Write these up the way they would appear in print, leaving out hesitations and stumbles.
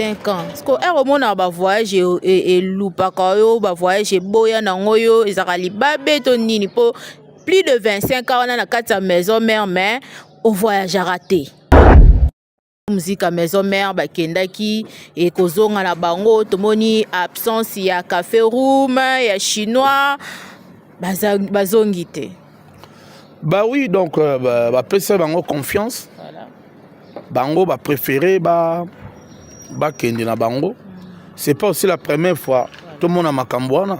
5 ans siko ere omonaka bavoyage elupaka yo bavoyage eboya nango yo ezalaka libabe to nini mpo plus de 25 ans wana na kati ya maison mère mais ovoyageaka te. Muzika maison mère bakendaki ekozonga na bango tomoni absence ya cafe room ya chinois bazongi te. Bah oui, donc euh, bapesa bango confiance voilà. Bango ba préféré ba bakende na bango. C'est pas aussi la première fois tomona makambo wana,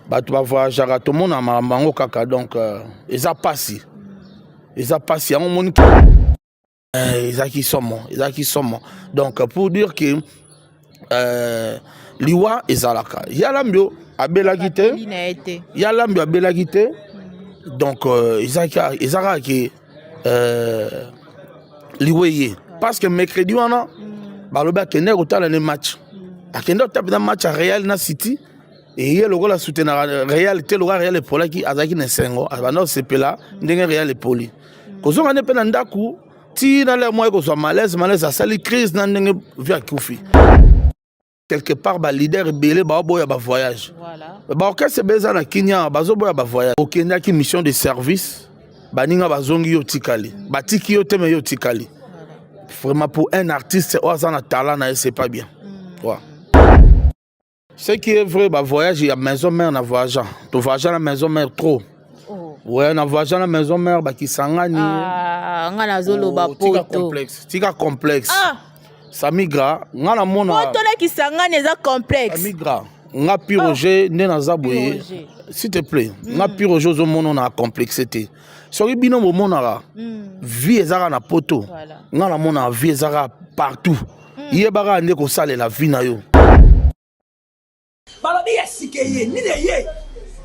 bato bavoyageaka, tomona makambo yango kaka. Donc euh, eza pasi, eza pasi yango omoni ezalaki somo, ezalaki somo. Donc pour dire que liwa ezalaka, Yalambio abelaki te, Yalambio abelaki te. Donc eza kaka ke liwa eye parce que mercredi wana balobi akende kotala ne match, akende kotala mpenza match ya Real na City. Eye lokola soutenaka Real te, lokola Real epolaki, azalaki na esengo, abanda kosepela ndenge Real epoli. Kozonga nde mpe na ndako ti na lere moko ekozwa malaise, malaise asali crise na ndenge vi akufi. Quelque part baleader ebele baoboya bavoyage, baorchestre ebele eza na Kinia bazoboya bavoyage. Okendaki mission de service, baninga bazongi, yo tikali, batiki yo te, me yo tikali. Vraiment, pour un artiste oyo aza na talent na ye, c'est pas bien. Ouais. Ce qui est vrai, bavoyage ya maison mère, na voyageant, tovoyage na maison mère trop. Oh. Ouais, na voyage na maison mère bakisangani. Ah, nga nazoloba. Oh, tika poto complexe, tika complexe. Ah. Samigra, nga namona poto na Kisangani eza complexe. Samigra, nga Pi Roger nde naza boye. Roger. S'il te plaît, nga Pi Roger, ozomona na complexe te. Soki bino bomonaka vie ezaka na poto, nga namonaka vie ezaka partout. Yebaka nde kosalela vie na yo. Balobi ya sika eye nini? Eye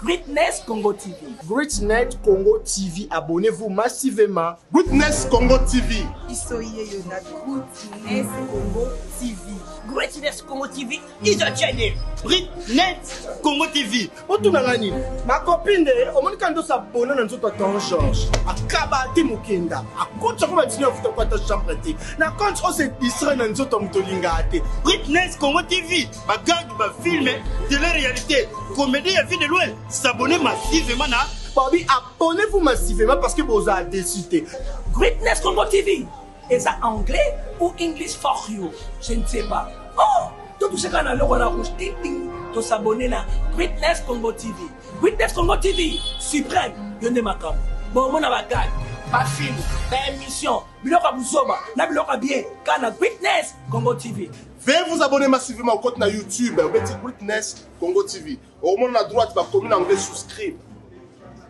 Greatness Congo TV. Greatnet Congo TV, abonnez-vous massivement. Greatness Congo TV. Biso yeyo na Greatness Congo TV. Greatness Congo TV is a channel. Greatnet Congo TV. Otunanga nini? Macopine nde omoni kaka ndoso abona na nzoto ya Ton George. Akaba te mokenda. Akotisa ko batini afuta ko ata chambre te. Na compte o se distraire na nzoto ya moto olingaka te. Greatness Congo TV, bagag, bafilm, télé-réalité, comédie ya vie de loin. S'abonner massivement na Babi, abonnez-vous massivement parce que bozala déçu te. Greatness Congo TV eza anglais ou English for you, je ne sais pas. Oh, totouche kaka na loko na rouge ting ting, tosabone na Greatness Congo TV. Greatness Congo TV suprême, yo nde makambo. Bomona bagag, bafilm, baémission, biloko ya buzoba na biloko ya bien kaka na Greatness Congo TV. Veuillez vous abonner massivement au compte na YouTube obeti Greatness Congo TV. Okomona na droite bakomi na anglais souscribe.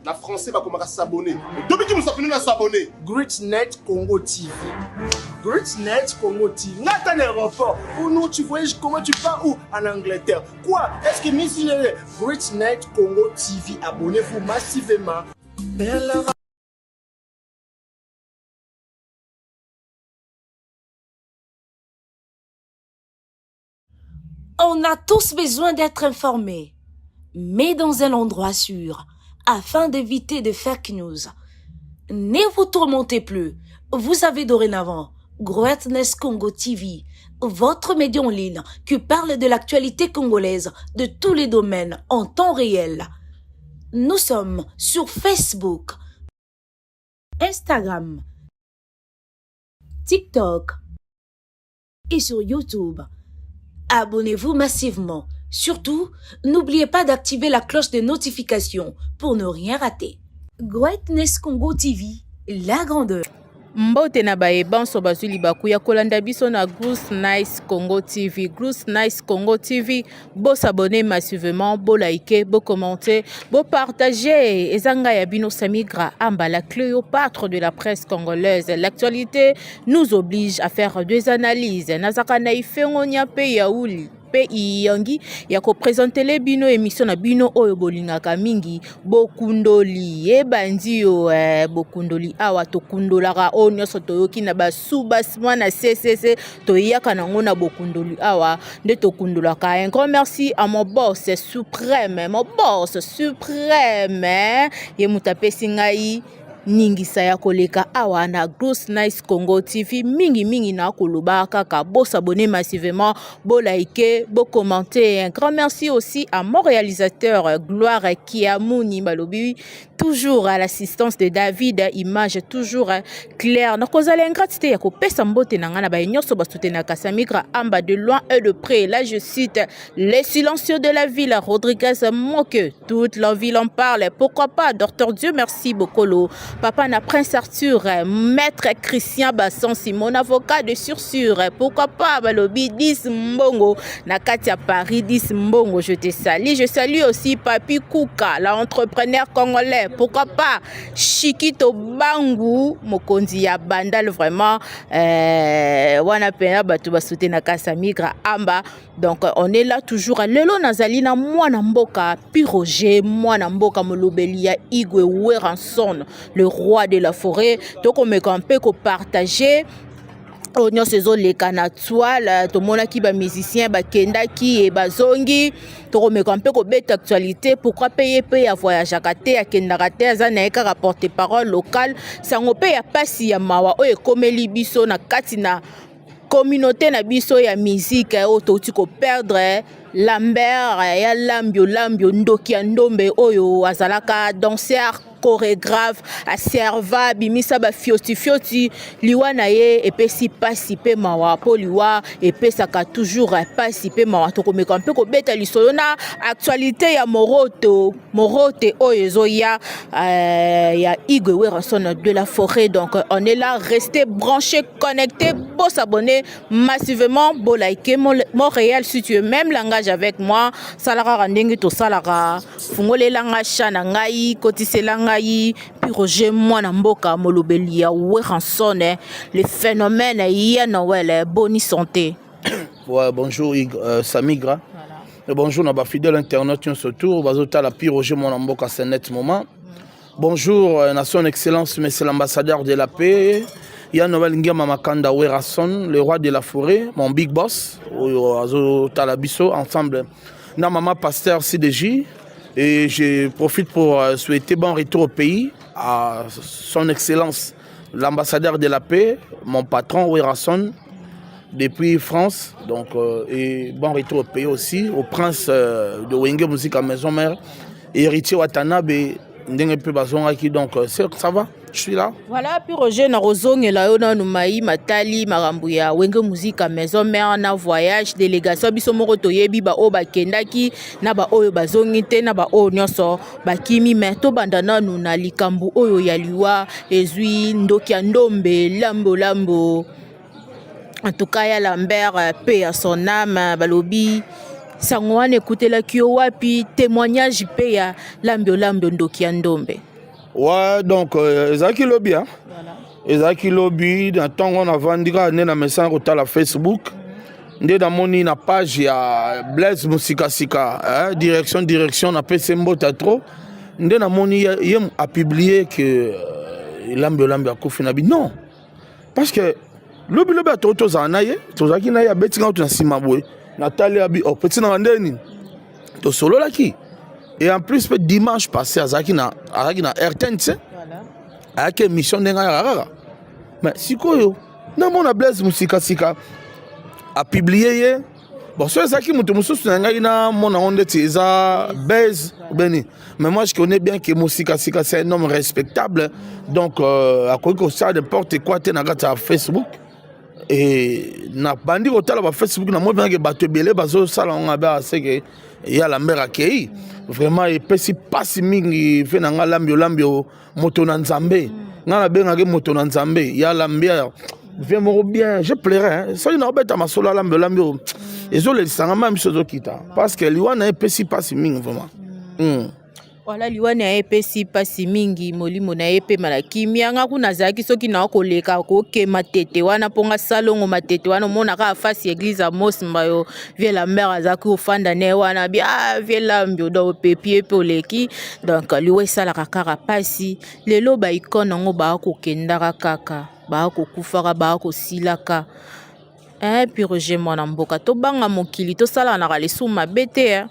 Na français bakomaka s'abonner. Tobiki musapino na s'abonner. Greatnet Congo TV. Greatnet Congo TV. Nga ata na aéroport. Ou non, tu voyages comment? Tu pars où? En Angleterre. Quoi? Est-ce que Miss Greatnet Congo TV, abonnez-vous massivement. On a tous besoin d'être informés, mais dans un endroit sûr, afin d'éviter de fake news. Ne vous tourmentez plus. Vous avez dorénavant Greatness Congo TV, votre média en ligne qui parle de l'actualité congolaise de tous les domaines en temps réel. Nous sommes sur Facebook, Instagram, TikTok et sur YouTube. Abonnez-vous massivement. Surtout, n'oubliez pas d'activer la cloche de notification pour ne rien rater. Greatness Congo TV, la grandeur. Mbote na baye banso bazwi libaku ya kolanda biso na Groove Nice Congo TV. Groove Nice Congo TV, bosabonner massivement, bolike, bocommenter, bopartager. Eza ngai ya bino Samigra Amba, la Cléopâtre de la presse congolaise. L'actualité nous oblige à faire des analyses. Nazaka na ifengonia pe yauli mpe iyangi ya koprésentele bino émission na bino oyo bolingaka mingi, Bokundoli. Ebandi yo bokundoli. Awa tokundolaka oyo nyonso toyoki na basubasima na ccc, toyaka nango na bokundoli. Awa nde tokundolaka. Un grand merci à mon boss suprême, mon boss suprême, ye moto apesi ngai. ningisa ya koleka awa na Grosse Nice Congo TV. Mingi mingi na koloba kaka bo s'abonner massivement, bo liker, bo commenter. Un grand merci aussi à mon réalisateur Gloire Kiamuni Balobi, toujours à l'assistance de David, image toujours claire. Nakozala ingrate te ya kopesa mbote na nga na baye nyonso basoutenaka Samigra Amba de loin et de près. Là je cite les silencieux de la ville, Rodriguez Moke, toute la ville en parle. Pourquoi pas Docteur Dieu merci Bokolo, papa na Prince Arthur, Maître Christian Bassansi, mon avocat de sursure. Pourquoi pas Balobi 10 Mbongo na kati ya Paris 10 Mbongo, je te salue. Je salue aussi Papi Kouka, l'entrepreneur congolais. Pourquoi pas Chiquito Bangu, mokonzi ya Bandal vraiment wana pena bato basoutenaka Samigra Amba. Donc on est là toujours. Lelo nazali na mwana mboka Piroger, mwana mboka molobeli ya Igwe Werrason, le roi de la forêt. Tokomeka mpe kopartage oyo nyonso ezoleka na toile. Tomonaki bamusicien bakendaki e bazongi, tokomeka mpe kobeta actualité. Pourquoi mpe ye mpe avoyageaka te, akendaka te, aza na ye kaka porte parole local. Sango mpe ya pasi ya mawa oyo ekomeli biso na kati na communauté na biso ya musique, oyo touti koperdre Lambert ya Lambio Lambio, ndoki ya ndombe, oyo azalaka danseur chorégraphe, aserva abimisa bafiotifioti. Liwa na ye epesi pasi mpe mawa, mpo liwa epesaka toujours pasi mpe mawa. Tokomeka mpe kobeta lisolo na actualité ya moroto morote oyo ezoya ya Igwe Werrason de la forêt. Donc on est là, restez branchés, connectés, bo s'abonner massivement, bo liker. Montréal, si tu es même langage avec moi, salaka kaka ndenge tosalaka. Fungolelanga cha na ngai, kotisela ngai Piroger, mwana mboka, molobeli ya Werrason, le phénomène ya Noël. Boni santé? Ouais, bonjour Samigra. Voilà. Et bonjour na bafidèle internaute nyonso autour bazotala Piroger mwana mboka, c'est net moment. Bonjour na son excellence monsieur l'ambassadeur de la paix ya Noël Ngiama Makanda Werrason, le roi de la forêt, mon big boss oyo azotala biso ensemble na mama pasteur CDJ. Et je profite pour souhaiter bon retour au pays à son excellence l'ambassadeur de la paix, mon patron Werrason depuis France. Donc et bon retour au pays aussi au prince de Wenge Musique à Maison Mère, héritier Watanabe, ndenge mpe bazongaki. Donc ça va, je suis là. Voilà, puis Roger, na kozongela yo nanu mai matali makambo ya Wenge Musique Maison Mère na voyage délégation. Biso moko toyebi baoyo bakendaki na baoyo bazongi te na baoyo nyonso bakimi. Me tobanda nanu na likambo oyo ya liwa ezwi ndoki ya ndombe Lambo Lambo. En tout cas ya Lambert, paix à son âme. Balobi sango wana ekutelaki yo wapi? Témoignage mpe ya Lambio Lambio, ndoki ya ndombe. Ouais, donc ezalaki lobi, hein? Ezalaki lobi na ntongo, navandi kaka nde na mesana kotala Facebook, nde namoni na page ya Blaise Mosikasika, eh, direction direction, napesi mbota trop, nde namoni ye apublie ke Lambio Lambio akufi. Na bi non, parce que lobi lobi atoko tozala na ye, tozalaki na ye, abeti nga to na nsima boye, natali abi oh, petit nanga nde nini, tosololaki. Et en plus mpe dimanche passé azalaki na RTNC, ayaki émission ndenge ayaka kaka. Mais sikoyo namona Blaise Mosikasika apublie ye. Bon, so ezalaki moto mosusu na ngai namona yango ndeti eza base beni, mais moi je connais bien que Mosikasika, c'est un homme respectable, donc akoki kosala n'importe quoi te na kati ya Facebook. E nabandi kotala bafacebook, namoni mpenake bato ebele bazosala yango abe aseke ya Lambert akei. Vraiment epesi mpasi mingi. Fe na nga Lambio Lambio, moto na Nzambe, ngai nabengaki moto na Nzambe ya Lambia, vie moko bien. Je pleurais soki naobeta masolo ya Lambio Lambio, ezolelisanga ma miso ezokita, parce que liwa na ye epesi mpasi mingi vraiment. Wala liwa na ye epesi mpasi mingi, molimo na ye epema na kimia. Nga kuna azalaki soki na koleka kokema tete wana mpo nga salongo matete wana, omonaka afasi église ya Mosimba yo, vieux Lambert azalaki kofanda na ye wana bi ah, vieux Lambio. Donc opepi ye mpe oleki. Donc liwa esalaka kaka mpasi. Lelo baicône yango baa kokendaka kaka, baa kokufaka, baa kosilaka, eh. Puis Roger mwana mboka, tobanga mokili, tosalanaka lisumu mabe te, eh.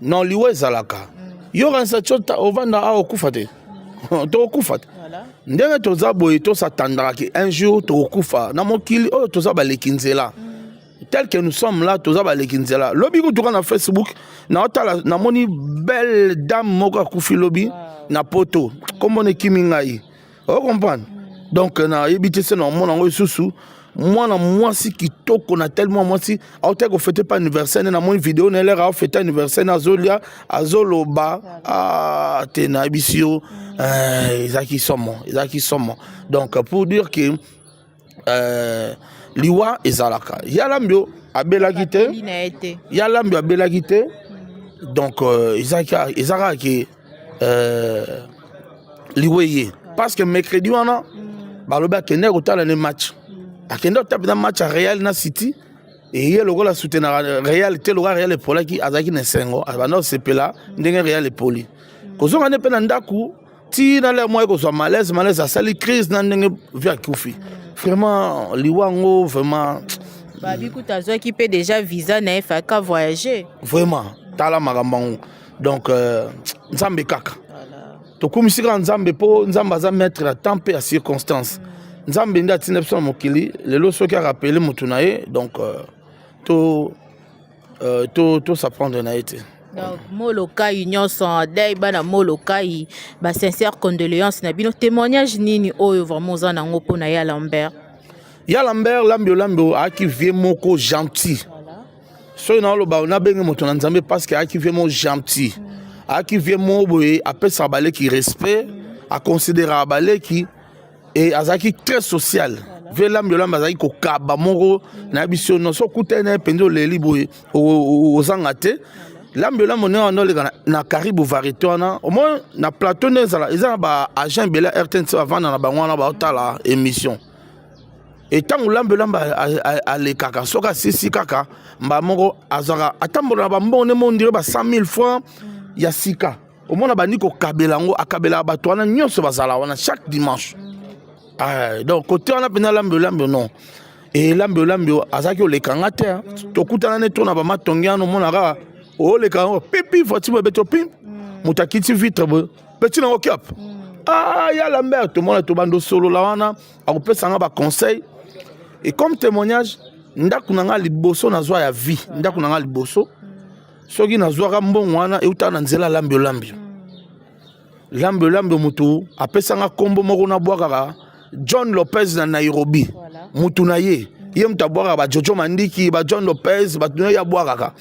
Non, liwa ezalaka. Yo kanisa ti ovanda awa okufa te, tokokufa te. Ndenge toza boye, tosatandaka ke un jour tokokufa na mokili oyo, toza baleki nzela. Tel que nous sommes là, toza baleki nzela. Lobi kutuka na Facebook, naotala, namoni belle dame moko akufi lobi na poto, kombo na ekimi ngai, ocomprendre. Donc nayebi te se na omona yango lisusu. Mwana mwasi kitoko na tel mwana mwasi aotaki kofêter pa anniversaire nde namoni video na elere aofêter anniversaire ne, azolia, azoloba. Ah, te, nayebisi yo, ezalaki somo, ezalaki somo. Donc pour dire que liwa ezalaka. Ya Lambio abelaki te. Na ye te. Ya Lambio abelaki te. Donc eza kaka ke liwa eye, parce que mercredi wana balobi akende kotala ne match, akende kotala mpenza match ya Real na City. Eye lokola soutenaka Real te, lokola Real epolaki, azalaki na esengo, abanda kosepela ndenge Real epoli. Kozonga nde mpe na ndako ti na lere moko ekozwa malaise, malaise, asali crise na ndenge vieux akufi. Vraiment, liwa yango vraiment. Babi kuta azwaki mpe déjà visa na ye, faka voyager. Vraiment, tala makambo yango. Donc Nzambe kaka, tokumisi kaka Nzambe, mpo Nzambe aza maître ya temps mpe ya circonstance. Nzambe nde atinda biso na mokili lelo, soki arappeler motu na ye. Donc to s'apprendre na ye te. Donc Molokai nyonso dai, bana Molokai, basincère condoléance na bino. Témoignage nini oyo vraiment oza nango mpona ya Lambert? Ya Lambert Lambio, Lambio ayaki vieux moko gentil. Soki naoloba, nabenge moto na Nzambe, parce que ayaki vieux moko gentil, ayaki vieux moko boye apesaka baleki respect, aconsidéraka baleki e azalaki très social. Vieux Lambio Lambi azalaki kokaba moko, nayebi so no so okutani na ye mpenza, oleli boye, ozanga te. Lambi Lambi ndenge wana oleka na Karibu Variété wana, omoi na plateau nde ezala, eza na baagent ebele ya RTNC, bavanda na bango wana, baotala émission. E ntango Lambi Lambi alekaka, soki asisi kaka mbala moko, azwaka, atambola na bambongo nde mo ondire ba 100 000 francs ya sika. Omona bandi kokabela yango, akabelaka bato wana nyonso bazala wana chaque dimanche. Ah, donc côté wana mpenza Lambi Lambi non. E Lambi Lambi azalaki olekanga te, tokutana ne to na bamatongi wana, omona kaka oleka yango pipi, voiture boye beto pi, moto akiti vitre boye, petit nango kiap. Ah, ya Lambert, tomona, tobanda osolola wana, akopesa nga baconseil. Et comme témoignage, ndako na nga liboso nazwa ya vie, ndako na nga liboso soki nazwaka mbongo wana, eutaka na nzela Lambi Olambi. Lambi Olambi motu apesanga nkombo moko nabwakaka, John Lopez na Nairobi. Mutu na ye, ye moto abwakaka bajojo Mandiki, ba John Lopez, bato na ye abwakaka.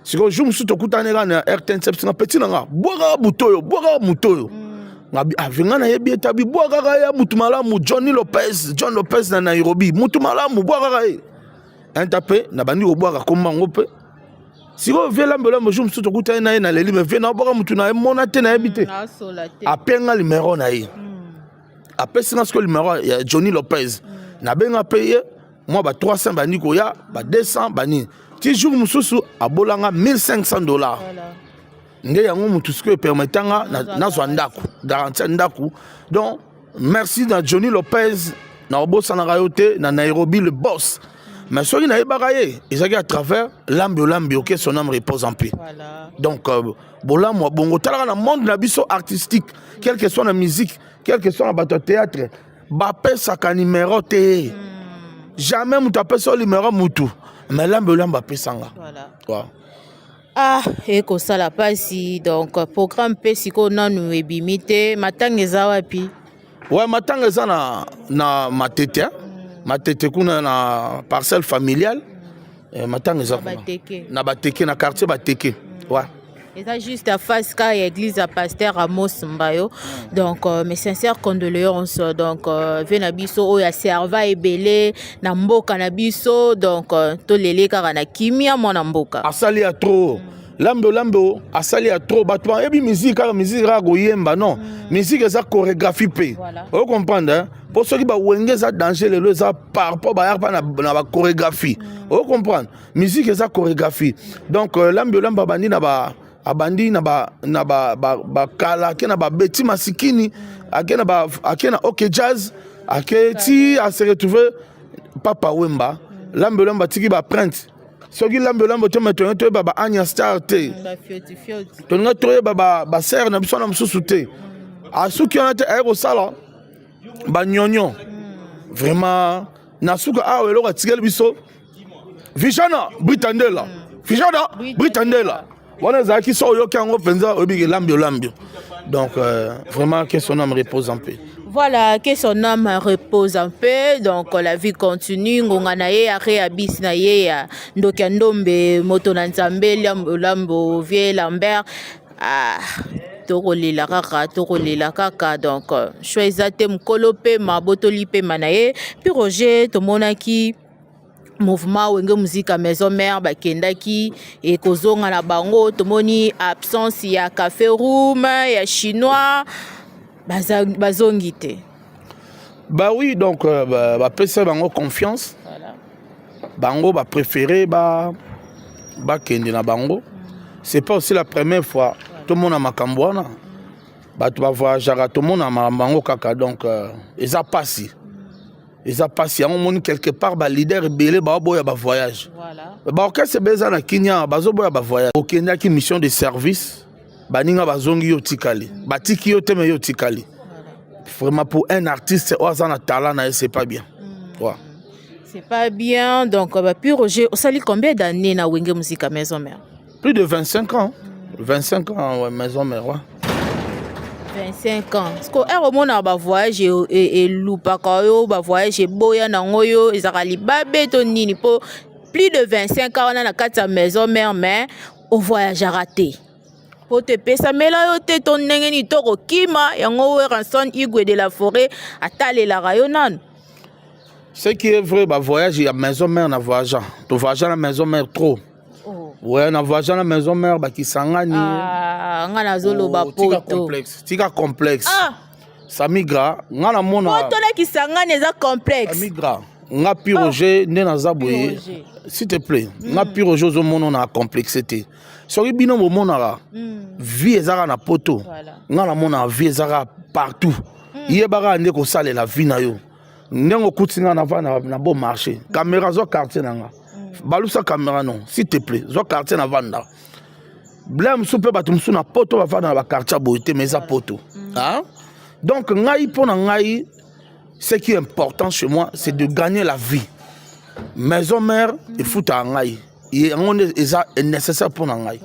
Sikoyo jour mosusu tokutani kaka na RTNC, bisinga petit na nga, bwakaka moto oyo, bwakaka moto oyo. Ngabi ave nga nayebi ete abi bwakaka ye mutu malamu, Johnny Lopez, John Lopez na Nairobi, mutu malamu, bwakaka ye enta. Mpe nabandi kobwaka kombo yango. Mpe sikoyo vieux Lambi Olambi, jour mosusu tokutani na ye, naleli me vieux naobwaka mutu na ye, mona te, nayebi te. Apenga numero na ye, apesi nga sikoyo numero ya Johnny Lopez. Nabenga mpe ye mwa ba 300 bandi koya, ba 200 banini, ti jour mosusu abolanga 1500 $. Nde yango motu sikoyo epermettanga nazwa ndako, garantie ya ndako. Donc merci na Johnny Lopez, na obosanaka yo te na Nairobi, le boss. Mais soki nayebaka ye, ezalaki à travers Lambi Olambi. Ok, son âme repose en paix. Donc bolamu ya bongo, talaka na monde na biso artistique, quel que soit na musique, quel que soit na bato ya théâtre, bapesaka numéro te. Jamais moto apesa yo numéro mutu, mais Lambi Olambi apesanga. Wow. Ah, ekosala mpasi. Donc programme mpe sikoyo nanu ebimi te. Matanga eza wapi? Ouais, matanga eza na Matete, Matete kuna na parcelle familiale. Matanga eza kuna na Bateke, na quartier Bateke, ouais. Eza juste à face kaka ya église ya pasteur Amos Mbayo. Donc mes sincères condoléances. Donc vieux na biso oyo aserva ebele na mboka na biso. Donc tolele kaka na kimia, mwana mboka. Asali ya trop. Lambi Lambi asali ya trop. Bato bayebi musique kaka musique, kaka koyemba, non. Musique eza chorégraphie mpe, ocomprendre. Mpo soki bawenge eza danger lelo, eza par rapport bayaka mpa na bachorégraphie, ocomprendre. Musique eza chorégraphie. Donc Lambi Olambi abandi na ba abandi na ba na ba bakala, ake na babeti masikini, ake na ba ake na OK Jazz, ake ti ase retrouver Papa Wemba. Lambi Olambi atiki baempreinte. Soki Lambi Olambi te, me tolingi toyeba ba Anya Star te, tolingi toyeba basere na biso wana mosusu te. Asuki wana te, aye kosala. Banyonyo vraiment na suka awa eloko atikeli biso vijana britandela, vijana britandela wana ezalaki so oyoki yango mpenza, oyebi elambi olambi. Donc vraiment, que son âme repose en paix. Voilà, que son âme repose en paix. Donc la vie continue. Ngonga na ye are abisi na ye ya ndoki ya ndombe, moto na nzambe, lambo lambo, vieux Lambert. Ah, tokolela kaka, tokolela kaka. Donc choix eza te, mokolo mpe mabotoli pema na ye. Puis Roger, tomonaki mouvement Wenge Musica Maison Mère bakendaki ekozonga na bango, tomoni absence ya Café Room ya Chinois, bazongi te. Bah oui, donc bapesa bango confiance. Voilà. Bango bapréféré bakende na bango. C'est pas aussi la première fois tomona makambo wana, bato bavoyageaka, tomona makambo yango kaka. Donc eza pasi, eza pasi. Yango omoni quelque part baleader ebele baoboya bavoyage. Baorchestre ebele eza na Kinia, bazoboya bavoyage. Okendaki mission de service, baninga bazongi, yo tikali, batiki yo te, me yo tikali. Vraiment, pour un artiste oyo aza na talent na ye, c'est pas bien, ouais. C'est pas bien. Donc bah, puis Roger, osali combien d'années na Wenge Musica Maison Mère? Plus de 25 ans, 25 ans, ouais, Maison Mère, ouais. 25 ans. Parce que ere omonaka bavoyage elupaka yo, bavoyage eboya nango yo, ezalaka libabe to nini? Mpo plus de 25 ans wana na kati ya Maison Mère, mais ovoyageaka te, po te epesamela yo te to ndenge nini? To kokima yango, Werrason Igwe de la forêt atalelaka yo nanu. Ce qui est vrai, bavoyage ya Maison Mère, na voyageant, tovoyage na Maison Mère trop. Oh. Ouais, na voyage na Maison Mère, bakisangani. Ah, nga nazoloba Oh, tika poto. Complexe, tika complexe. Ah. Samigra, nga namona. Poto na Kisangani eza complexe? Samigra, nga Pi Roger nde naza boye. Roger. S'il te plaît, nga Pi Roger, ozomona na complexe te. Soki bino bomonaka vie ezaka na poto, nga namonaka vie ezaka partout. Yebaka nde kosalela vie na yo. Ndenge okuti nga nava na bon marché, caméra, zwa quartier na nga, balusa caméra. Non, s'il te plaît, zwa quartier na vanda bla mosusu mpe bato mosusu na poto bavanda na baquartier ya boye te, mais eza poto. Hein? Donc ngai, mpo na ngai, ce qui est important chez moi, c'est de gagner la vie. Maison Mère efutaka ngai, yango nde eza nécessaire mpo na ngai.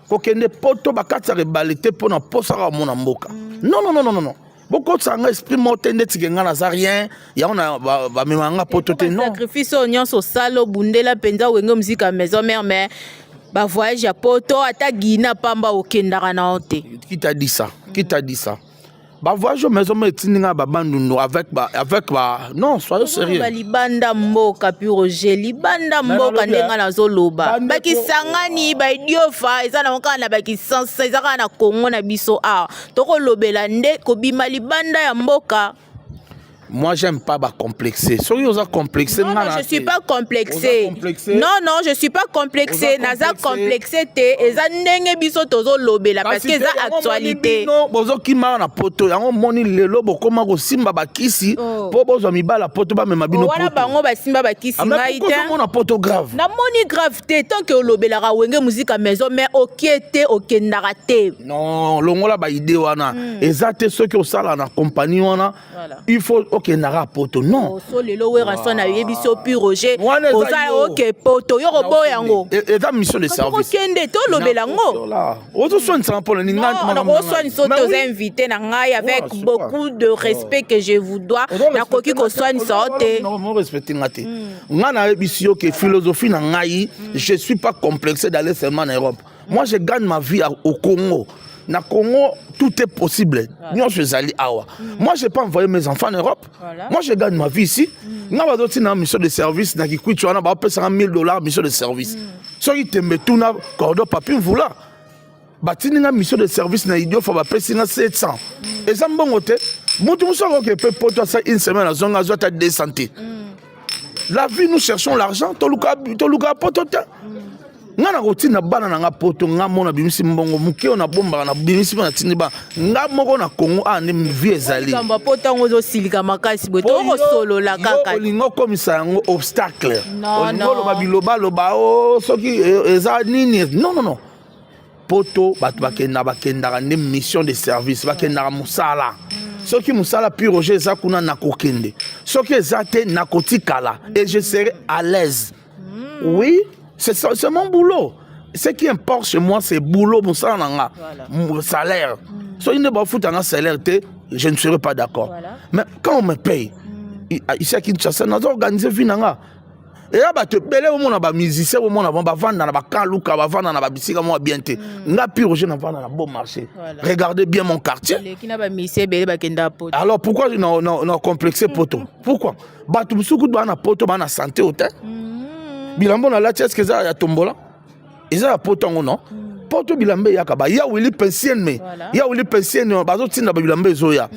Kokende poto, bakatisaka ebale te mpo na posaka omona mboka. Non, non, non, non, non, bokotisa ngai esprit moko te ndetike ngai naza rien, yango na bamemaka nga poto te, non. Sacrifice oyo nyonso osala, obundela mpenza Wenge Musica Maison Mère, mais bavoyage ya poto, ata Guinée pamba, okendaka na yo te. Qui t'a dit ça? Qui t'a dit ça? Bavoyage Maison Mère etindi ngai babandundu avec ba, non, soyez sérieux. Balibanda mboka, Pi Roger, libanda mboka. Nalobi, Ndenge nazoloba, bandeko bakisangani, baidiofa eza nango kaka na bakisansa, eza kaka na Kongo na biso awa. Tokolobela nde kobima libanda ya mboka. Moi, j'aime pas bacomplexé. Soki oza complexé, Non, nga non, na je suis te. pas complexé. Oza complexé. Non, non, je suis pas complexé. Oza Naza complexé. complexé te. Eza ndenge biso tozolobela parce que Kasi eza te, yango moni actualité. bino bozokima na poto, yango moni lelo bokóma kosimba bakisi Oh. mpo bozwa mibala poto, bamema bino Wana poto. bango basimba bakisi, Ah, mais ngai pourquoi te. ozomona poto grave? Namoni grave te tant que olobelaka Wenge Musica Maison, mais okie te, okendaka te. Non, longola baide wana, eza te. Soki osala na compagnie wana, il faut okendaka poto, non. So lelo Werrason ayebi so Pi Roger Wana eza oza yo. oke poto, yo koboya yango. Eza mission de service. Okende, tolobela yango. Ozoswanisaka mpona nini? Nakoswanisa te, oza invité na ngai, avec beaucoup de respect que je vous dois, nakoki koswanisa yo te. Respecte nga te. Nga nayebisi yo ke philosophie na ngai, je suis pas complexé d'aller seulement en Europe. Moi, je gagne ma vie au Congo. Na Congo, tout est possible, nyonso ezali awa. Moi, j'ai pas envoyé mes enfants en Europe. Moi, je gagne ma vie ici. Nga bazotina mission de service na Kikwiti wana, baopesaka 1000 $ mission de service. Soki tembe, tuna cordo papi mvula. Batindi nga mission de service na Idiofa, bapesi nga 700, eza mbongo te. Motu mosusu akoke mpe poto, asa une semaine, azonga, azwa ata 200 te. La vie, nous cherchons l'argent. Toluka, toluka poto te. Nga na kotinda bana na nga poto, nga mona bimisi mbongo moke oyo nabombaka, na bimisi mpe natindi bana nga moko na Kongo awa nde vie ezali. Likambo ya poto yango ozosilika makasi boye, Po tokosolola yo kaka. Olingi okomisa yango obstacle. Non, Olingi non. oloba bilobaloba o soki eza nini. Non, non, non, poto bato bakenda, bakendaka nde mission de service, bakendaka mosala. Soki mosala Pi Roger eza kuna, nakokende. Soki eza te, nakotikala et je serai à l'aise. Oui, c'est ça, c'est mon boulot. Ce qui importe chez moi, c'est boulot, mosala na nga. Voilà. Salaire. Soki nde bafuta nga salaire te, je ne serai pas d'accord. Voilà. Mais quand on me paye, ici à Kinshasa, nazo organiser vie na nga. Eya bato ebele omona bamusicien, omona bango bavanda na bakaluka, bavanda na babisika moko bien te. Nga Pi Roger, navanda na bon marché. Regardez bien mon quartier. Eleki na bamusicien ebele bakenda poto. Alors pourquoi na complexe poto? Pourquoi bato mosusu kutu baa na poto, baa na santé o te? Bilamba nalati, est-ce eza ya tombola? Eza ya poto yango? Non, poto bilamba eyaka baya wili pensienne. Ya wili pensienne, bazotinda babilamba ezoya.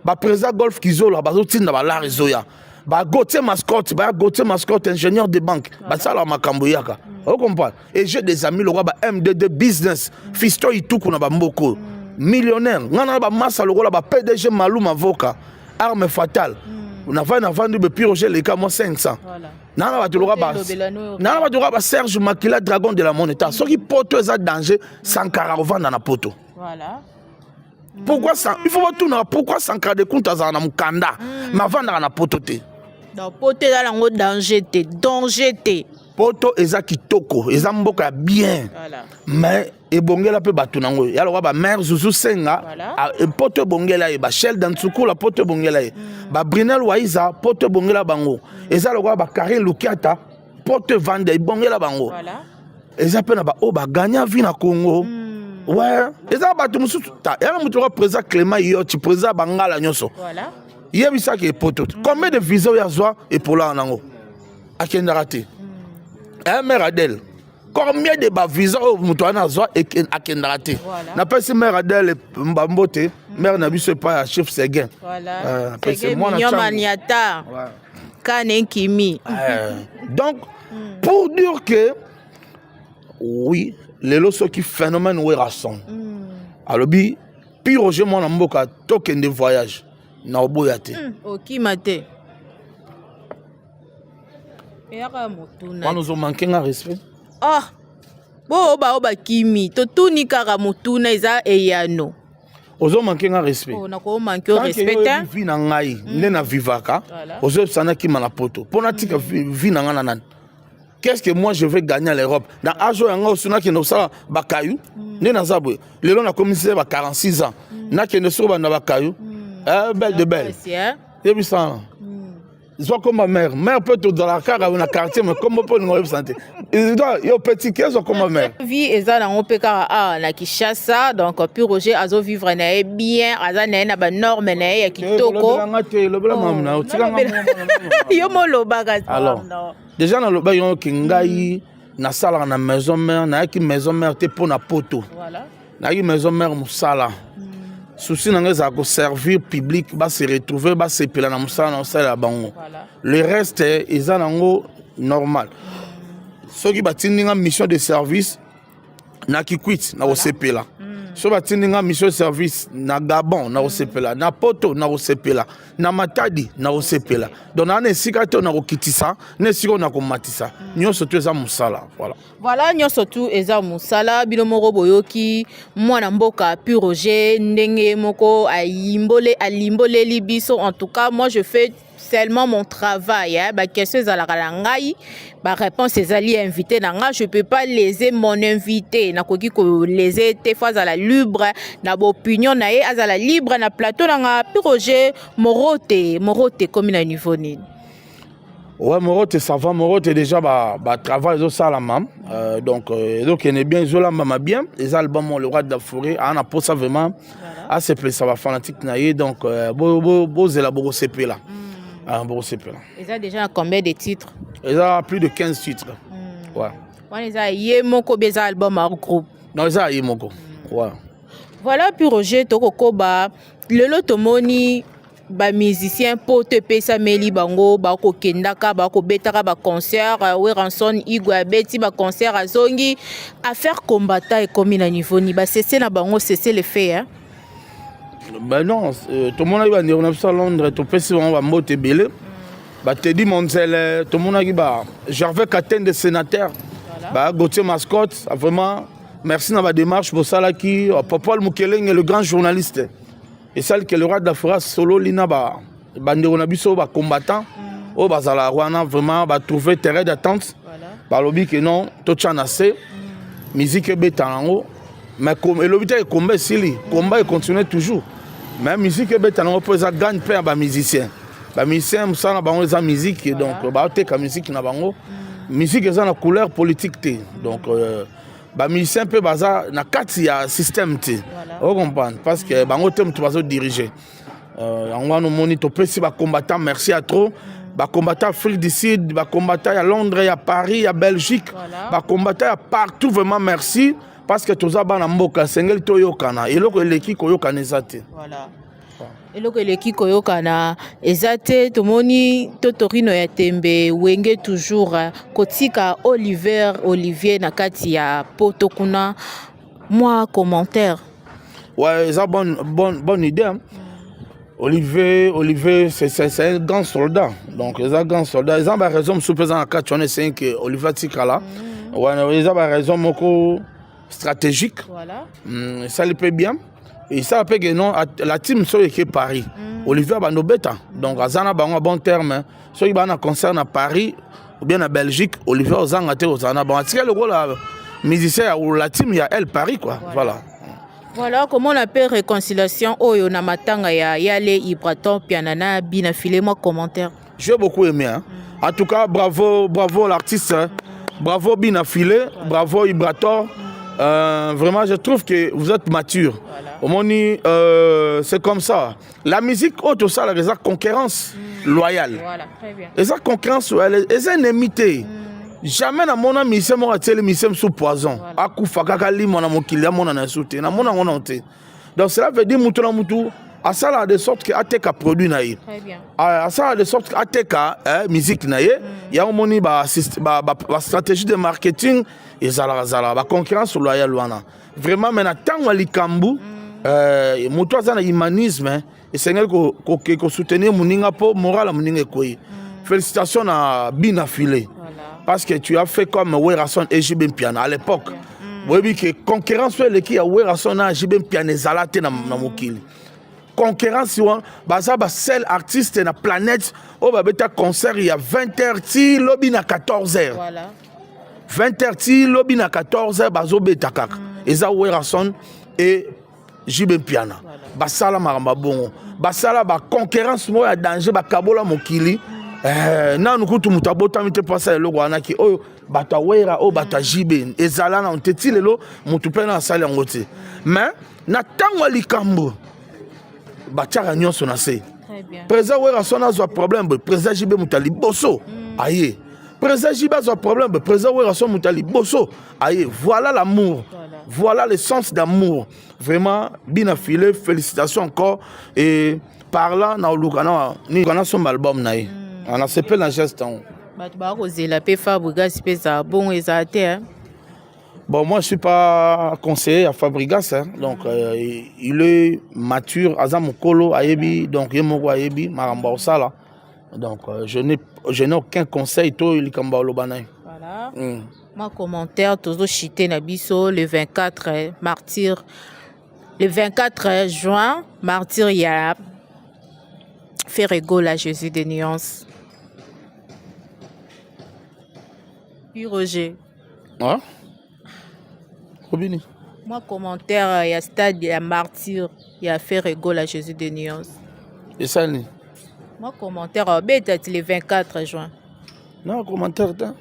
Baprésident Golf Kizola bazotinda balare ezoya. Bagautier Mascotte, baya Gautier Mascotte, ingénieur de banque, basalaka makambo eyaka. Ocomprendre? Et j'ai des amis lokola ba MDD business, Fisto Ituku na bamboka oyo, millionnaire. Ngai na bamasa lokola ba PDG Maluma, avoka arme fatale. Navandi, navandi be Pi Roger leka mwa 500. Naa bato lokola ba naa bato lokola ba Serge Makila, dragon de la moneta. Soki poto eza danger, Sankara ovanda na poto. Pourquoi ça? Il faut batuna pourquoi Sankara de Kunta azala na mokanda, mais avandaka na poto te. Donc poto eza nango danger te, danger te. Poto eza kitoko, eza mboka ya bien. Mais ebongela mpe bato nango ya lokola bamare Zuzu Senga. Poto ebongela ye, bashel Dantsukula poto ebongela ye, babrinel Waiza poto ebongela bango. Eza lokola bakarine Lukiata, poto evanda ebongela bango. Eza mpe na baoyo baganya vie na Congo. Ouais, eza bato mosusu ta yana moto lokola président Clément Yoti, président ya bangala nyonso. Yebisaki epoto combien de visa oyo azwa epolaka nango, akendaka te. Mare Adele, combien de bavisa oyo moto wana azwa, akendaka te? Napesi mare Adele bambote, mare na biso epai ya chef Seguin. Napesi mwana Changu. Maniata kane nkimi. Donc pour dire que oui, lelo soki phénomène Werason alobi: "Pi Roger, mwana mboka, tokende voyage", na oboya te. Okima te, eyaka motuna. Wana ozomanke nga respect. Ah, bo bao bakimi, totuni kaka motuna, eza eyano. Ozomanke nga respect. Oh, nakomanke yo respect te. Vie na ngai nde na vivaka. Ozoyebisa nakima na poto mpo natika vie na ngai na nani? Qu'est-ce que moi je vais gagner à l'Europe na âge oyo yanga? Osu nakende kosala bakayu nde naza boye lelo, nakomisi ba 46 ans, nakende soki banda bakayu. Eh, belle de belle. Pasi, eh? Yebisa, zwa komba mare, mare mpe tozalaka kaka na quartier, mais kombo mpe olinga oyebisa te. Yo petit ke zwa komba mare. Vie eza nango mpe kaka awa na Kinshasa. Donc Pi Roger azovivre na ye bien, aza na ye na banorme na ye ya kitoko. Lobelanga te, lobela mamu na yo, tikanga. Yo molobaka. Alors déjà nalobaki yango ke ngai nasalaka na maison mère. Nayaki maison mère te mpo na poto. Nayaki maison mère mosala. Souci na ngai ezala koservir public, base retrouver, basepela na mosala na osalela bango. Le reste eza nango normal. Soki batindi nga mission de service na Kikwit, na kosepela. Soki batindi nga mission de service na Gabon, na kosepela. Na poto, na kosepela. Na Matadi, na kosepela. Donc naa na esika te oyo na kokitisa, na esika oyo na komatisa. Nyonso to eza mosala, voilà. Voilà, nyonso tu eza mosala. Bino moko boyoki mwana mboka Pi Roger ndenge moko ayimbole, alimboleli biso. En tout cas, moi je fais seulement mon travail, hein. Baquestion ezalaka na ngai, baréponse ezali invité na ngai. Je peux pas léser mon invité, nakoki koléser te. Faut azala libre na baopinion na ye, azala libre na plateau na nga. Pi Roger, Morote, Morote ekomi na niveau nini? Ouais, Morote, ça va. Morote, déjà, bah, travail, ezosalama. Donc, ezokende bien, ezolambama bien. Eza album Le Roi de la Forêt. Ah, on a pour ça vraiment. Ah, c'est ça va fanatique na ye. Donc, bo, bo, bo, zela, bokosepela. Ah, bokosepela. Eza déjà na combien de titres? Eza plus de 15 titres. Ouais. Wana eza ye moko be eza album ya groupe? Non, eza ye moko. Ouais. Voilà, Pi Roger, tokokoba. Lelo tomoni bamusicien mpo to epesameli bango, bakokendaka, bakobetaka baconcert. Werrason Igwe abeti baconcert, azongi. Affaire combattant ekomi na niveau ni basese na bango cessez le fait, hein? Ben non, tomonaki bandeko na biso ya Londres, topesi bango bambote ebele, batedi Monzele, tomonaki ba Gervais Katende, sénateur, ba Gautier Mascotte. Vraiment merci na badémarche bosalaki. Popol Mokelenge, le grand journaliste. Esali que le roi de la forêt asololi na ba bandeko na biso ba combattant mm. oyo bazalaka wana vraiment batrouve terrain d'attente balobi ke non totya na se mm. musique ebeta yango mais elobi te combat esili mm. combat econtinue toujours mais musique ebeta yango mpo eza gagne mpe ya bamusicien bamusicien mosala na bango eza musique donc baoteka musique na bango musique eza na couleur politique te donc euh, ba musiciens mpe baza na kati ya système te o comprendre parce que bango te moto bazo diriger euh, yango wana omoni topesi ba combattant merci à trop ba combattant Afrique du Sud ba combattant ya Londres ya Paris ya Belgique ba combattant ya partout vraiment merci parce que toza bana mboka esengeli toyokana eloko eleki koyokana eza te voilà. Eloko eleki koyokana eza te tomoni totorino ya tembe wenge toujours kotika Oliver Olivier na kati ya poto kuna mwa commentaire. Ouais, eza bonne, bonne, bonne idée. Hein? Olivier, Olivier, c'est un grand soldat. Donc, c'est un grand soldat. Ils ont raison, mosusu mpe eza na kati wana esengi ke Olivier atikala. Mm. Ouais, eza ba raison moko stratégique voilà. mm, esali mpe bien esala mpe ke non la team soki eke paris mm. olivier abanda obeta donc aza na bango a bon terme soki baa na concert na paris ou bien na belgique olivier ozanga te ozala na bango atikali lokola musicien ya la team ya el paris quoi voilà, voilà. Voilà comment on appelle réconciliation oyo na matanga ya Yale Ibraton Piana na Bina Filet moi commentaire. J'ai beaucoup aimé hein. Mm. En tout cas bravo bravo l'artiste hein. Bravo Bina Filet, bravo Ibrator. Mm. Euh, vraiment je trouve que vous êtes mature. Voilà. Omoni euh, c'est comme ça. La musique autre ça la concurrence mm. loyale. Voilà, très bien. Eza concurrence loyale, eza ennemi te. Mm. Jamais na mona musicien moko atieli musicien mosusu poison. Voilà. Akufa kaka limwa na mokili amona na su te. Namona yango na te. Donc cela veut dire mutu na mutu asala de sorte que ateka produit na ye. Asala de sorte que ateka eh, musique na ye. Mm. Yango moni ba, ba, ba, ba stratégie de marketing ezalaka zalaka ba concurrence loyale wana. Vraiment mais na ntango ya likambo mm. euh, moto aza na humanisme esengeli koke ko soutenir moninga mpo moral ya moninga ekwei. Mm. Félicitations na Bina Filet. Voilà. Parce que tu as fait comme Werrason et JB Mpiana à l'époque. Yeah. Boyebi ke concurrence oyo eleki ya Werrason na JB Mpiana ezala te na, na mokili. Concurrence wana baza ba seul artiste na planète oyo babeta concert ya 20h ti lobi na 14h. Voilà. 20h ti lobi na 14h bazobeta kaka. Mm. Eza Werrason et JB Mpiana. Voilà. Basala makambo bongo. Basala ba concurrence moko ya danger bakabola mokili. Mm. Eh, nanu kutu moto abotami te mpo asala eloko wana ki oyo bato ya wera oyo bato ya jb ezala nano te ti lelo moto mpe na asali yango te mais na ntango ya likambo batiaka nyonso na se président wera sona azwa problème boye président jb moto ya liboso mm. aye président jb azwa problème boye président wera so moto ya liboso aye voilà l'amour voilà. voilà le sens d'amour vraiment bina file félicitations encore et par là na oluka na nini nasomba album na ye mm. nasepeli na geste yango bato bakozela mpe fabrigas mpe ezala bongo ezala te hein? Bon, moi, je suis pas conseiller à Fabrigas, hein. Donc, euh, il est mature, aza mokolo, ayebi, donc, ye moko ayebi, makambo osala. Donc, euh, je n'ai, je n'ai aucun conseil, to, likambo oloba na ye. Voilà. Mm. Ma commentaire, tozo chiter na biso, le 24 eh, martyr, le 24 juin, martyr ya Ferre Gola, Jésus de nuances. Puis Roger. Ah? Robini. Moi, commentaire, il y a stade, il y a martyr, il y a Ferre Gola, Jésus de nuances. Et ça, ni? Moi, commentaire, euh, bête, le 24 juin. Non, commentaire, t'as.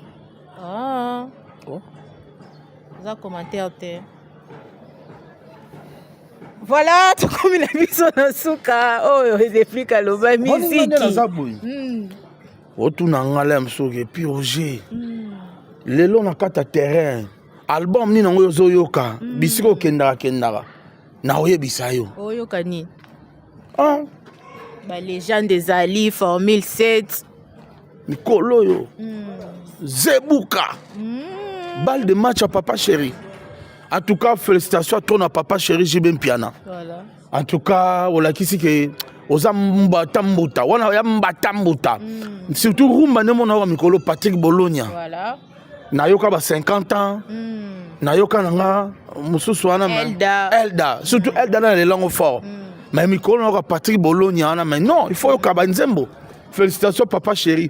Ah. Oh. Ça, commentaire, t'es. Voilà, tokomi na biso na suka oyo Ezeflika aloba miziki. Naza boye. Hmm. Otuna nga lem soki puis Roger. Hmm. Lelo na kati ya terrain album nini yango ozoyoka hmm. bisika okendaka kendaka na oyebisa yo. Oyoka nini? Ah. Ba legende ezali formule 7 mikolo oyo mm. zebuka mm. balle de match ya papa chéri en tout cas félicitations à toi na papa chéri JB Mpiana voilà. en tout cas olakisi ke oza mbata mbuta wana ya mbata mbuta mm. surtout rumba nde mona oyo mikolo Patrick Bologna voilà. nayoka ba 50 ans mm. nayoka na nga mosusu wana Elda, Elda surtout mm. Elda na lelango fort mm. Mais mikolo nayoka Patrick Bologna wana, mais non, il faut yoka banzembo. Félicitations papa chéri.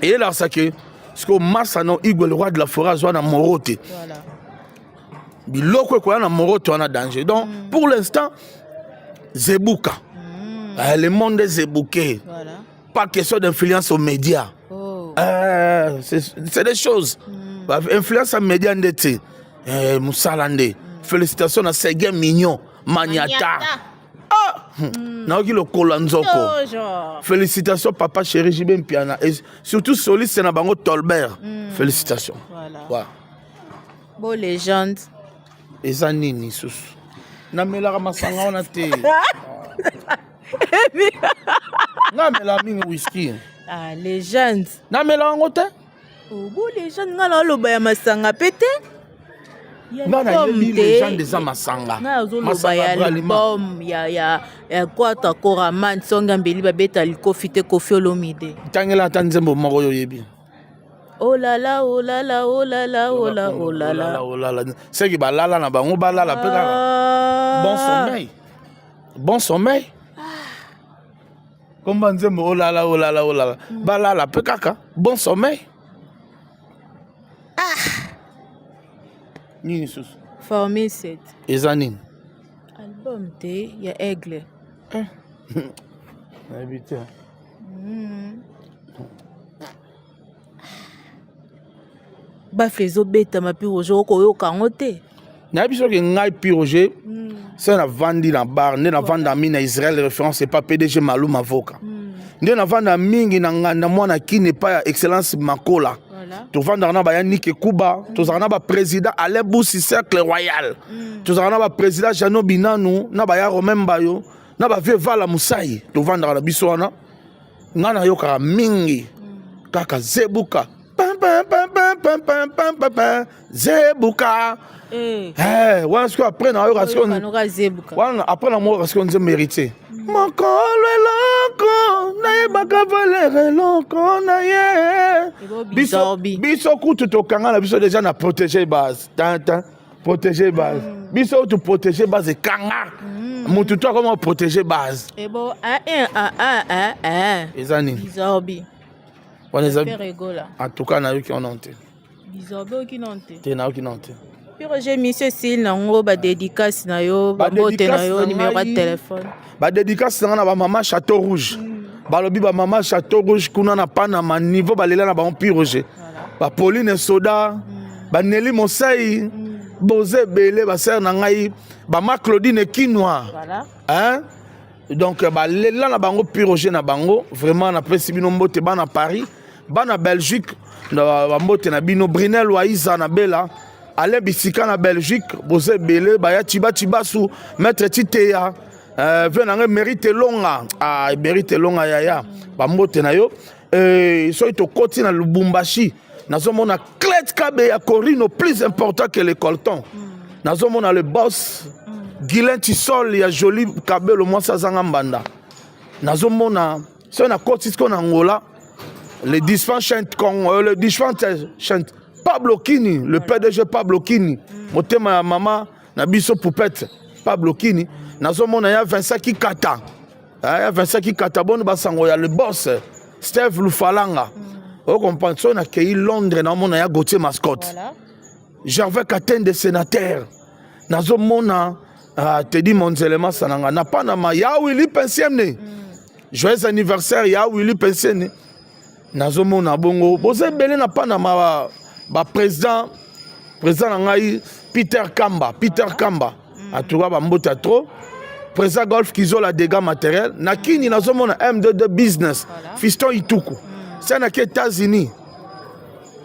Eyelakisa ke sikoyo masa no Igwe le roi de la forêt azwa na moro te. Voilà. Biloko ekoya na moro te wana danger. Donc pour l'instant Zebuka. Le monde est zebouké. Voilà. Pas question d'influence aux médias. Oh. C'est des choses. Ba influence à média nde te. Mosala nde. Félicitations na Seguin Mignon Maniata. Maniata. Ah! Nayoki lokola nzoko. Toujours. Félicitations papa chéri JB Mpiana et surtout soliste na bango Tolbert. Félicitations. Voilà. Voilà. Beau légende. Eza nini susu? Namelaka masanga wana te. Namela mingi whisky. Ah, légende. Namela yango te. Oh, beau légende nga na oloba ya masanga pe te. Ya Nga album nayebi te. légende eza masanga. Nga azoloba Masanga ya Bralima. album ya Kwata Koraman Songa Mbeli babeta likofi te Koffi Olomide. Tangela ata nzembo moko oyo oyebi. Oh là là, oh là là, oh là là, oh là, oh là là. Oh là là. Seki balala na bango balala pe kaka. Bon sommeil. Bon sommeil. Komba nzembo oh là là, oh là là, oh là là. Balala pe kaka. Bon sommeil. Ah. Nini susu? Formule 7. Eza nini? Album te ya Aigle. Nayebi te. Bafle ezobetama mpe Roger okoyoka yango te. Nayebi soki ngai pi Roger se navandi na bar nde navanda mingi na Israël référence epa PDG Malou Mavoka. Nde navanda mingi na nganda mwana Kini epai ya Excellence Makola. Voilà. Tovandaka na baya Nike Kuba, tozalaka na baprésident Alain Boussi Cercle Royal. Tozalaka na baprésident Jeannot Binanu, na baya Romain Mbayo, na bavie Vala Musai, tovandaka na biso wana. Nga nayokaka mingi kaka Zebuka. Pam, pam, pam, pam, pam, pam, pam, pam, pam. Zebuka. Eh, wana sikoyo après nayoka sikoyo Oyoka noka Zebuka. wana après namoyoka sikoyo nzembo héritier. Mokolo eloko nayebaka valeur eloko na ye. Ebo Biso, bizorbi. biso kutu tokanga na biso déjà na protéger base. Tintin, protéger base. Biso kutu protéger base ekanga. Mutu to akoma protéger base. Ebo 1 1 1 1 1 1. Eza nini? Bizorbi. Wana eza Ferre Gola. En tout cas nayoki wana te. Bizorbi oki non te. Te nayoki non te. Puis Roger monsieur Sil nango ba dédicace na yo, ba Ba mbote na dédicace yo, na numéro de ngai. téléphone. Ba dédicace na nga na ba mama Château Rouge. Balobi ba mama Château Rouge kuna na Panama niveau balela na bango Pi Roger. Ba Pauline Soda, ba Nelly Mosai, boze ebele ba sœur na ngai, ba ma Claudine Kinwa. Voilà. Hein? Donc balela na bango Pi Roger na bango vraiment na pesi bino mbote bana Paris, bana Belgique, na ba mbote na bino Brinel Waiza na Bella, Alain Bisika na Belgique, boze ebele baya Chiba Chibasu, Maître Titeya, ve na ngai Mérite Longa, ah Mérite Longa yaya, ba mbote na yo. Soki tokoti na Lubumbashi, nazomona Clet Kabe ya Corino plus important que le colton. Nazomona le boss Guylain Tissol ya Jolie Kabelo mwasi azanga mbanda. Nazomona soki nakoti sikoyo na Angola, le disfant chante Congo, le disfant chante Pablo Kini, le PDG Pablo Kini, motema ya mama na biso poupette Pablo Kini. Nazomona ya Vincent Kikata. Ah, ya Vincent Kikata boni basango ya le boss Steve Lufalanga. O comprendre so na kei Londres na mona ya Gauthier Mascotte. Voilà. Gervais Katende sénateur. Nazomona Teddy Monzele Masananga na Panama ya Willy Pensiemne. Joyeux anniversaire ya Willy Pensiemne. Nazomona bongo boza ebele na Panama ba président na ngai Peter Kamba, Peter Kamba. En tout cas ba mbota trop. Président Golf Kizola dégâts matériels. Na Kini nazomona M22 business. Voilà. Fiston Ituku. C'est na États-Unis.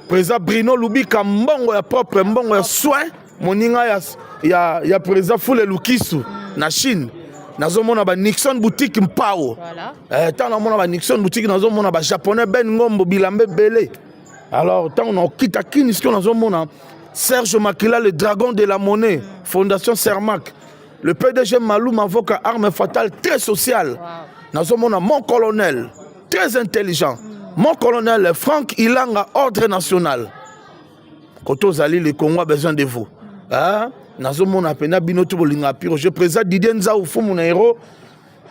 Président Bruno Lubika mbongo ya propre mbongo ya soin moninga ya président Fule Lukisu na Chine. Nazomona ba Nixon boutique Mpao. Voilà. Tant namona ba Nixon boutique nazomona ba japonais Ben Ngombo bilambe belé. Alors tant on kita Kini ce qu'on nazomona Serge Makila le dragon de la monnaie, Fondation Sermac. Le PDG Malou Mavoka arme fatale très sociale. Wow. Nazomona mon colonel très intelligent. Mon colonel Franck Ilanga ordre national. Koto Zali le Congo a besoin de vous. Hein? Nazomona pena bino tout bolinga piro. Je présente Didier Nzau Fumu na héros.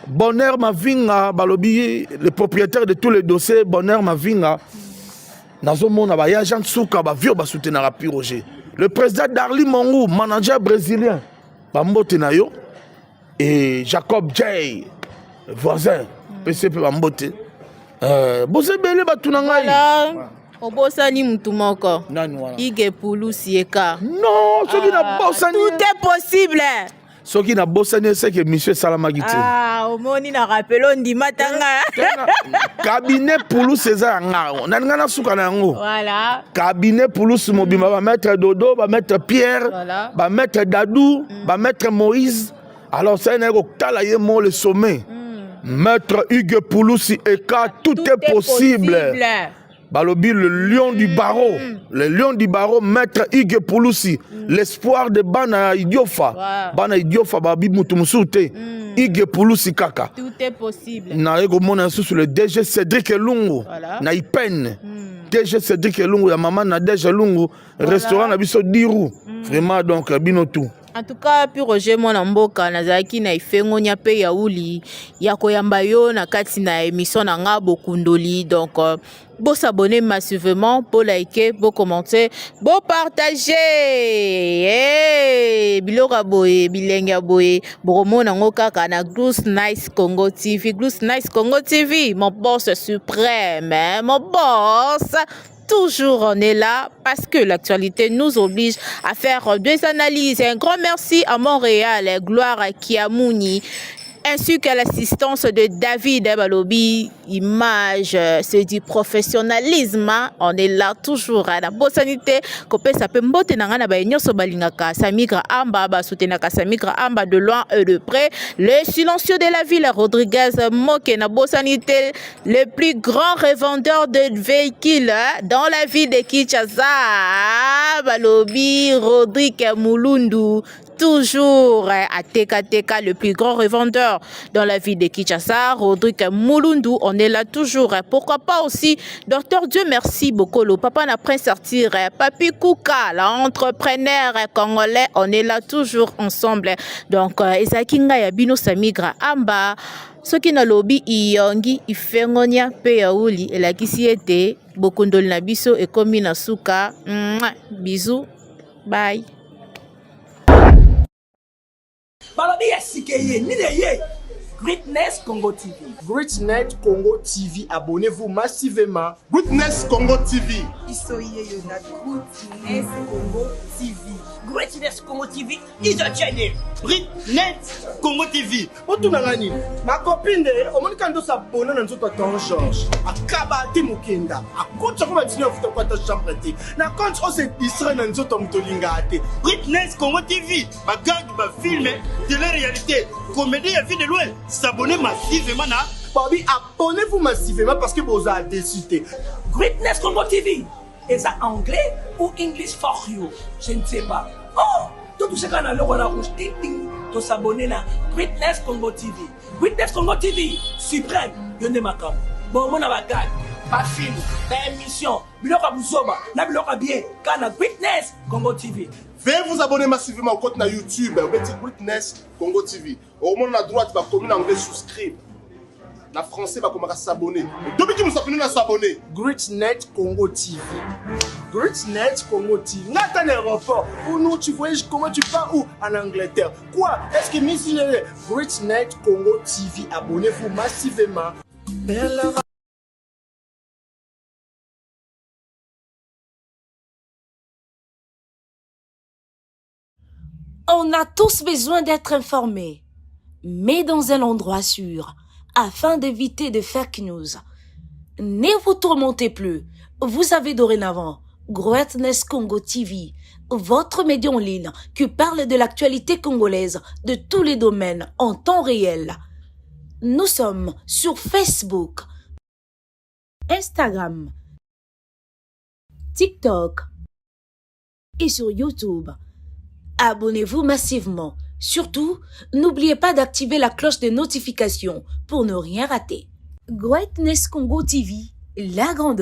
Bonheur Mavinga balobi le propriétaire de tous les dossiers. Bonheur Mavinga, nazomona baya Jean Suka, bavio basoutenaka Pi Roger, le président Darly Mongu, manager brésilien, bambote na yo. Et Jacob J voisin pc mpe bambote. Boza ebele, bato na ngai. Voilà. Obosani mutu moko. Nani wana? Ige Pulusi eka. Non, soki nabosani Tout est possible. Soki nabosani, eseke émission esalamaki te. Ah, omoni na rapele, ondima tanga. Cabinet Pulus eza ya nga, nalinga nasuka na yango. Voilà. Cabinet Pulus mobimba, bamaître Dodo, bamaître Pierre, bamaître Dadou, bamaître Moïse. Alors sai naye kotala ye mo le sommet, maître Hugues Pulusi eka, tout, tout est possible, possible. Balobi le lion du barreau, le lion du barreau, maître Hugues Pulusi, l'espoir de bana Idiofa. Bana Idiofa babi mutu mosusu te, Hugues Pulusi kaka. Tout est possible. Naye komona lisusu le DG Cédric Elungu na Ipene. DG Cédric Elungu ya mama Nadege Elungu, restaurant na biso Diru. Vraiment, donc bino tout. En tout cas, Pi Roger, mwana mboka, nazalaki na efengonia mpe yauli ya koyamba yo na kati na émission na nga Bokundoli. Donc bosabonner massivement, bolike, bocommenter, bopartage. Hey, biloko ya boye, bilenge ya boye, bokomona yango kaka na Groove Nice Congo TV. Groove Nice Congo TV, mon boss suprême, hein, mon boss toujours. On est là parce que l'actualité nous oblige à faire des analyses. Un grand merci à Montréal, Gloire Kiamouni, ainsi qu'à l'assistance de David Balobi, image, c'est du professionnalisme. On est là toujours à la bonne sanité. Kopesa pe mbote na nga na baye nyonso balingaka Samigra Amba, basoutenaka Samigra Amba de loin et de près. Le silencieux de la ville, Rodriguez Moke, na bonne sanité, le plus grand revendeur de véhicules, hein, dans la ville de Kinshasa. Balobi Rodrigue Mulundu, toujours à TKTK, le plus grand revendeur dans la ville de Kinshasa, Rodrigue Mulundu, on est là toujours. Pourquoi pas aussi Docteur Dieu merci Bokolo, papa na Prince Arthur, Papi Kouka, l'entrepreneur congolais, on est là toujours ensemble. Donc, ezalaki ngai ya bino Samigra Amba. Soki nalobi iyongi ifengonia mpe yauli, elakisi ete bokundoli na biso ekomi na suka. Bisous, bye. Balobi ya sika eye nini? Eye Greatness Congo TV. Greatnet Congo TV, abonnez-vous massivement. Greatness Congo TV. Biso yeyo na Greatness Congo TV. Greatness Congo TV is a channel. Britnet Congo TV. Otunanga nini, macopine nde omoni kaka nde osabona na nzoto ya ton George akaba te, mokenda akotisa ko badisine afuta ko ata chambre te na compte ose distrait na nzoto ya moto olingaka te. Britness Congo TV, bagag, bafilm, télé-réalité, comédie ya vie de loin. S'abonner massivement na Babi, abonnez-vous massivement parce que bozala déçu te. Greatness Congo TV eza anglais ou English for you, je ne sais pas. Oh, totouche kaka na eloko wana rouge, ting ting, tosabonner na Greatness Congo TV. Greatness Congo TV suprême, yo nde makambo. Bomona bagag, bafilm, baémission, biloko ya buzoba na biloko ya bien kaka na Greatness Congo TV. Veuillez vous abonner massivement au compte na YouTube obeti Greatness Congo TV. Okomona na droite bakomi na anglais souscribe, na français bakomaka s'abonner. Tobiki mosapi na s'abonner. Greatnet Congo TV. Greatnet Congo TV. Nga ata na aéroport. Ou non, tu voyages comment? Tu pars où? En Angleterre. Quoi? Est-ce que Miss Greatnet Congo TV, abonnez-vous massivement. Bella. On a tous besoin d'être informés, mais dans un endroit sûr, afin d'éviter de fake news. Ne vous tourmentez plus. Vous avez dorénavant Greatness Congo TV, votre média en ligne qui parle de l'actualité congolaise de tous les domaines en temps réel. Nous sommes sur Facebook, Instagram, TikTok et sur YouTube. Abonnez-vous massivement. Surtout, n'oubliez pas d'activer la cloche de notification pour ne rien rater. Greatness Congo TV, la grandeur.